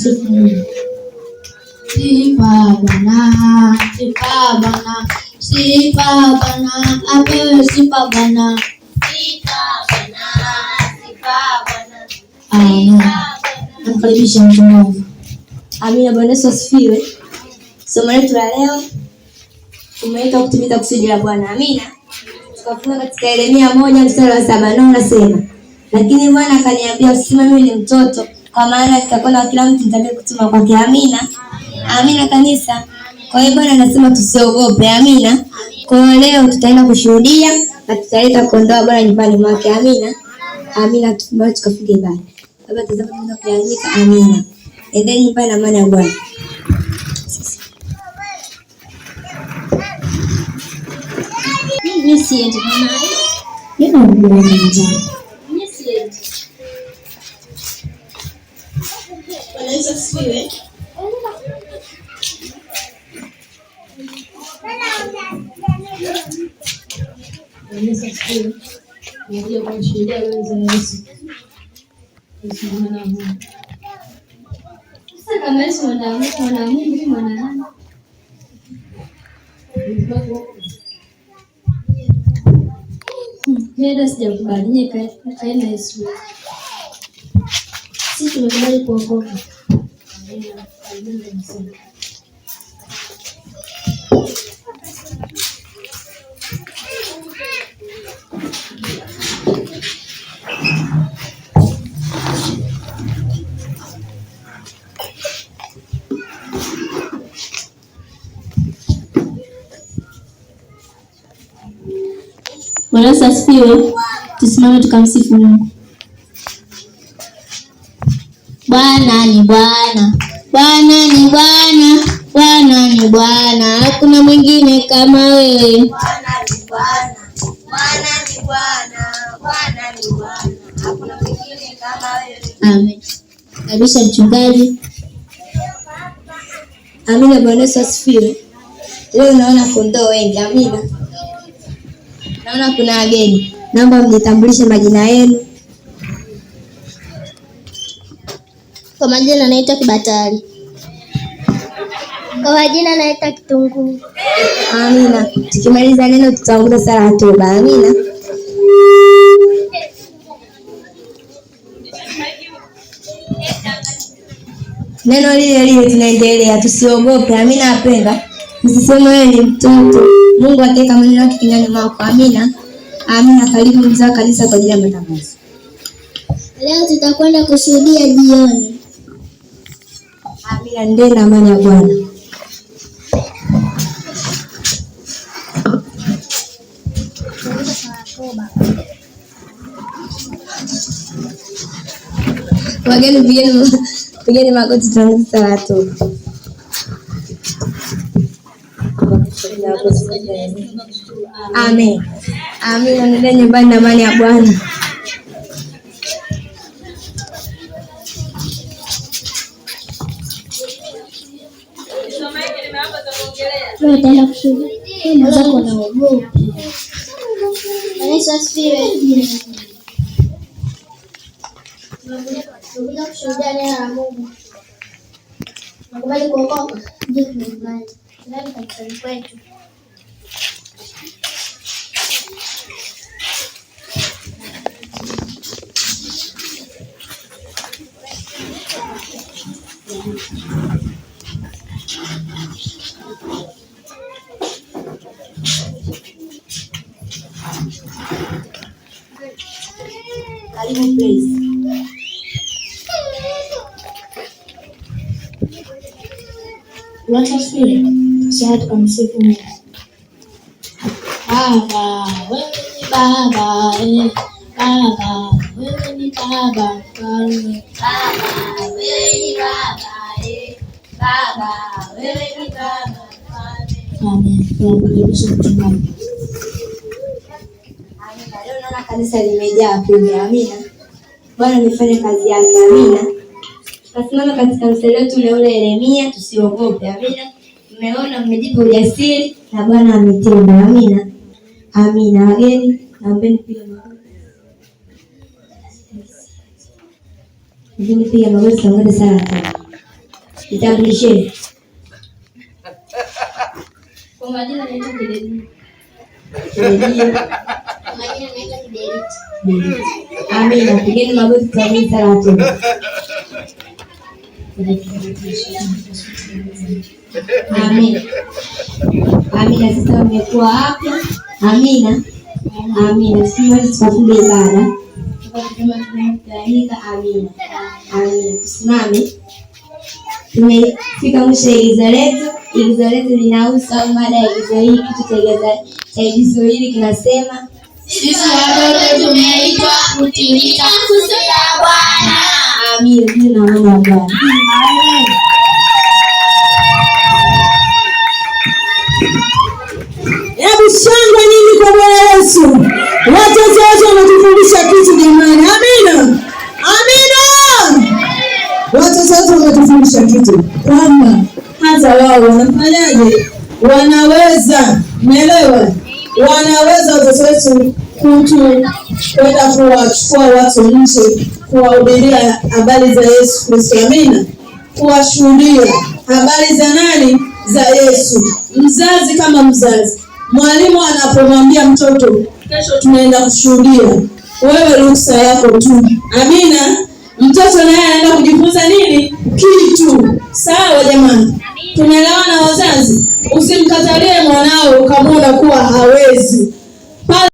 Sifu Mungu. Sifa Bwana, sifa Bwana, sifa Bwana, apewe sifa Bwana. Sifa Bwana, sifa Bwana. Amen. Namkaribisha mchungaji. Amina. Bwana Yesu asifiwe. Somo letu la leo umeitwa kutimiza kusudi la Bwana. Amina. Tukafunga katika Yeremia 1 mstari wa 7 nao unasema, lakini Bwana akaniambia usiseme mimi ni mtoto, kwa maana nitakwenda kwa kila mtu nitakaye kutuma kwake. Amina. Amina kanisa. Kwa hiyo Bwana anasema tusiogope. Amina. Kwa hiyo leo tutaenda kushuhudia na tutaleta kondoo Bwana nyumbani mwake. Amina. Amina. Tusimame tukafunge ibada. Baba, tazama tunaweza kugawanyika. Amina. Endeni nyumbani na amani ya Bwana. Mimi siendi mama. Mimi naomba. Mimi siendi. Bwana Yesu asifiwe. Bwana Yesu asifiwe. Nimekuja kumshuhudia habari za Yesu. Yesu mwana wa Mungu. Sasa kama Yesu mwana wa Mungu, mwana wa Mungu, mimi mwana nani? Mimi hata sijakubali. Nyie kaeni na Yesu. Sisi tumekubali kuokoka. Amina. Amina kabisa. Bwana Yesu asifiwe. Tusimame tukamsifu Mungu. Bwana ni Bwana, Bwana ni Bwana, Bwana ni Bwana, hakuna mwingine kama wewe. Bwana ni Bwana, Bwana ni Bwana, Bwana ni Bwana, hakuna mwingine kama wewe. Amen. Karibisha mchungaji. Amina. Bwana Yesu asifiwe. Leo naona kondoo wengi. Amina. Naona kuna wageni. Naomba mjitambulishe majina yenu. Kwa majina naitwa Kibatari. Kwa majina naitwa Kitunguu. Amina. Tukimaliza neno tutaongoza sala ya toba. Amina. Neno lile lile tunaendelea, tusiogope. Amina wapendwa. Msiseme wewe ni mtoto. Mungu ataweka maneno yake kinywani mwako. Amina. Amina. Karibu mzee wa kanisa kwa ajili ya matangazo. Leo tutakwenda kushuhudia jioni. Amina. Ndeni na amani ya Bwana. Wageni pigeni pigeni magoti, tunaanza sala ya toba. Amen. Amina. Nenda nyumbani na amani ya Bwana. Leo utaenda kushuhudia. Mwenzako anaogopa. Bwana Yesu asifiwe. Tumekuja kushuhudia neno la Mungu. Tunakubali kuokoka? Ndio, tumekubali. Tunani kanisani kwetu. Karibu praise. Bwana asifiwe. Sasa tukamsifu Mungu. Baba, wewe ni Baba, eh. Baba, wewe ni Baba mfalme. Baba, wewe ni Baba, eh. Baba, wewe ni Baba mfalme. Amen. Tunamkaribisha mchungaji. Amina. Leo naona kanisa limejaa wapendwa. Amina. Bwana amefanya kazi yake. Amina. Tukasimama katika mstari wetu ule ule Yeremia, tusiogope. Amina. Mmeona, mmejipa ujasiri na Bwana ametenda. Amina. Amina. Wageni, naombeni piga magoti. Naombeni piga magoti, tuongoze sala ya toba. Jitambulisheni. Kwa majina naitwa Kidelia. Kidelia. Kwa majina naitwa Kideriti. Amina. Pigeni magoti tuamini sala ya toba. Amina. Amina. Sasa mmekuwa hapa. Amina. Amina. Tusimame tukafunge ibada. Amina. Amina. Tusimame. Tumefika mwisho wa igizo letu. Igizo letu linahusu au mada ya igizo hili, kichwa cha igizo hili kinasema Sisi watoto tumeitwa kutimiza kusudi la Bwana. Amina. Tuna na mama wa Bwana. Hebu shangwe nyingi kwa Bwana Yesu. Watoto wetu wametufundisha kitu jamani. Amina, amina. Watoto wetu wametufundisha kitu kwamba hata wao wanafanyaje, wanaweza. Umeelewa? Wanaweza watoto wetu kutu kwenda kuwachukua watu nje, kuwahubiria habari za Yesu Kristo. Amina, kuwashuhudia habari za nani? Za Yesu. Mzazi kama mzazi, mwalimu anapomwambia mtoto kesho tunaenda kushuhudia, wewe ruhusa yako tu. Amina. Mtoto naye anaenda kujifunza nini? Kitu. Sawa jamani, tumeelewana wazazi? Usimkatalie mwanao ukamwona kuwa hawezi pale.